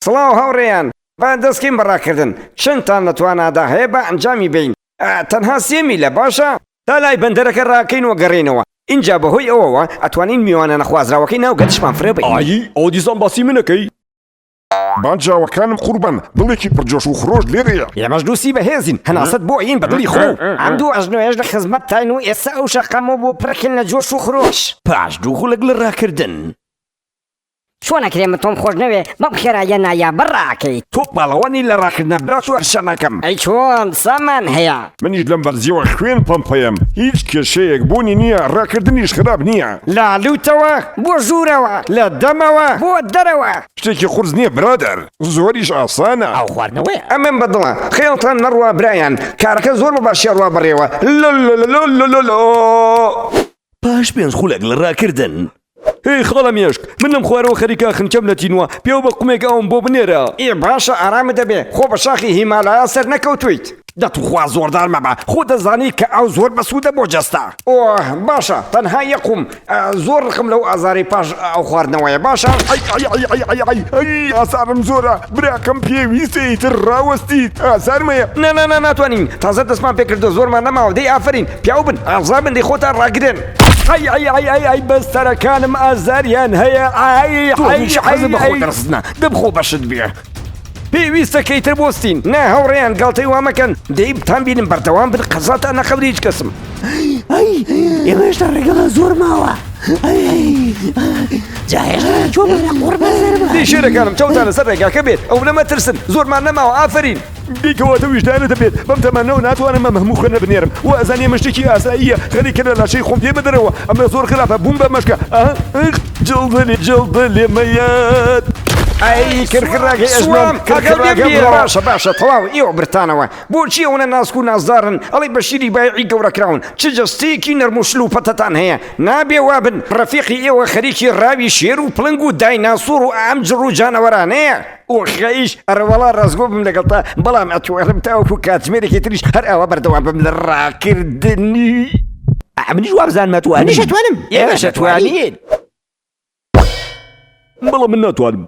سڵاو هاوڕێیان، با دەستکەین بە ڕاکردن، چەندتان لە توانادا هەیە با ئەنجامی بەین، تەنها سێ میلە باشە؟ تا لای بەندەرەکە ڕاکەین و گەڕێینەوە، ئینجا بەهۆی ئەوەوە ئەتوانین میوانە نەخوازراوەکەی ناو گەدشمان فرە بەین. ئای ئەوە دیسان باسی من ئەکەی؟ با جاوەکانم قوربان، دڵێکی پڕ جۆش و خرۆش لێرەیە. ئێمەش دووسی بەهێزین، هەناسەت بۆ ئەیەین بە دڵی خۆ. ئەم دوو ئەژنۆیەش لە خزمەتتاین و ئێستا ئەو شەقامە بۆ پڕکەین لە جۆش و خرۆش. پاش دوو خولەک لە ڕاکردن. چۆن ئەکرێ من تۆم خۆش نەوێ بەم خێراییە نایابە ڕائەکەیت. تۆ پاڵەوانی لە ڕاکردنە برا چۆن شەنەکەم. ئەی چۆن سامان هەیە. منیش لەم بەرزیەوە خوێن پەمپەیەم هیچ کێشەیەک بوونی نییە ڕاکردنیش خراپ نییە. لە لوتەوە بۆ ژوورەوە. لە دەمەوە بۆ دەرەوە. شتێکی قورس نییە برادەر زۆریش ئاسانە. ئاو خواردنەوەیە. ئەمەم بەدڵە خێڵتان نەڕوا برایان کارەکە زۆر بە باشی ئەڕوا بەڕێوە لۆلۆلۆلۆلۆلۆ. پاش پێنج خولەک لە ڕاکردن. هێی خاڵە مێشک من لەم خوارەوە خەریکە خنکەم لە تینووە پێوە بە قومێک ئاوم بۆ بنێرە. ئێ باشە ئارامت دەبێ خۆ بە شاخی هیمالایا سەر نەکەوتوویت. دە توخوا زۆردار مەبە خۆ دەزانی کە ئاو زۆر بەسوودە بۆ جەستە. ئۆه باشە تەنها یەک قوم زۆر ڕقم لەو ئازارەی پاش ئاو خواردنەوەیە باشە. ئەی ئەی ئەی ئەی ئەی ئەی ئەی ئازارم زۆرە براکەم پێویستە ئیتر ڕاوەستیت ئازارم هەیە. نا نا نا ناتوانین تازە دەستمان پێکردووە زۆرمان نەماوە دەی ئافەرین پیاو بن ئازا بن دەی خۆتان ڕاگرن. ئەی ئەی ئەی ئەی ئەی بەستەرەکانم ئازاریان هەیە ئای تۆ ئەی هیچ ئەی حەزت بە خۆ ئەی. دەرخستنە دە بخۆ بەشت بێ. پێویستە کەیتر بوەستین. نا هاوڕێیان گاڵتەی وا مەکەن دەی بتانبینم بەردەوام بن قەزاتان نە خەبری هیچ کەسم. ئەی ئێمە هێشتا ڕێگەمان زۆر ماوە ئەی جا هێشتا چۆمانە قوڕ بەسەرمان. دەی شێرەکانم چاوتان لەسەر ڕێگاکە بێت ئەونە مەترسن زۆرمان نەماوە ئافەرین. دەی کەواتە ویژدانت هەبێت بەم تەمەنەوە ناتوانم ئەم هەموو خوێنە بنێرم وا ئەزانی ئەمە شتێکی ئاساییە خەریکە لە لاشەی خۆم پێ بدەرەوە ئەمە زۆر خراپە بووم بە مەشکە ئا جڵدە لێ جڵدە لێ مەیەت. ئەی کرکڕاکەی ئەژنۆم کرکڕاکە باشە باشە تەواو ئێوە برتانەوە بۆچی ئەوەنە ناسک و نازدارن ئەڵێ بە شیری بایعی گەورە کراون چ جەستەیەکی نەرم و شل و پەتەتان هەیە نابێ وابن ڕەفیقی ئێوە خەریکی ڕاوی شێر و پڵنگ و دایناسۆر و ئەم جڕ و جانەوەرانەیە ئۆخەیش ئەرەوەڵا ڕاستگۆ بم لەگەڵتا بەڵام ئەتوانم تاوەکو کاتژمێرێکی تریش هەر ئاوا بەردەوام بم لە ڕاکردنی. منیش وابزانم ئەتوانی. منیش ئەتوانم. ئێمەش ئەتوانین. بەڵام من ناتوانم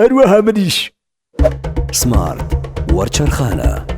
هەروەها منیش. سمارت وەرچەرخانە.